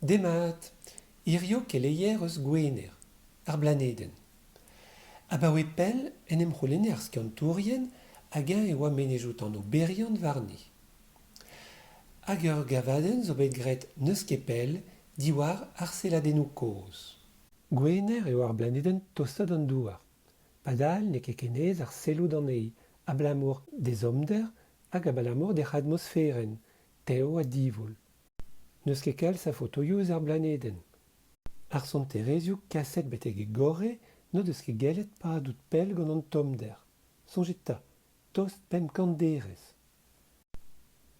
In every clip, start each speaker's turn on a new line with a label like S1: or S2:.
S1: Demat! Hiziv keleier eus Gwener, ar blanedenn. Abaoe pell en em c'houlenne ar skiantourien hag-eñ e oa menezioù-tan oberiant warni. Hag ur gavadenn zo bet graet n'eus ket pell diwar arselladennoù kozh. Gwener eo ar blanedenn tostañ d'an Douar. Padal n'eo ket ken aes arsellout anezhi abalamour d'he zomder hag abalamour d'hec'h atmosferenn, tev ha divoull. N'eus ket kalz a fotoioù eus ar blanedenn. Ar sonterezioù kaset betek he gorre n'o deus ket gellet padout pell gant an tommder. Soñjit 'ta, tost 500 derez.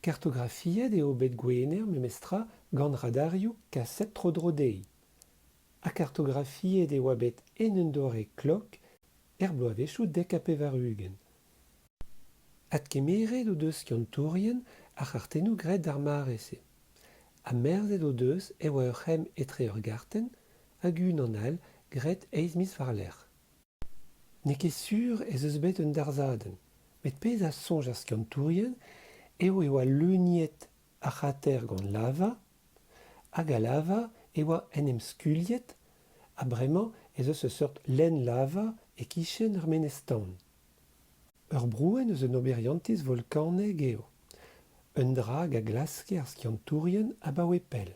S1: Kartografiet eo bet Gwener memestra gant radarioù kaset tro-dro dezhi. Ha kartografiet e oa bet en un doare klok er bloavezhioù 90. Adkemeret o deus skiantourien ar c'hartennoù graet d'ar mare-se. Ha merzet o deus e oa ur c'hemm etre ur gartenn hag unan all graet eizh miz war-lerc'h. N'eo ket sur ez eus bet un darzhadenn, met pezh a soñj ar skiantourien eo e oa leuniet ar c'hrater gant lava hag al lava e oa en em skuilhet ha bremañ ez eus ur seurt lenn lava e-kichen ar menez-tan. Ur brouenn eus un oberiantiz volkanek eo, un dra hag a glaske ar skiantourien abaoe pell.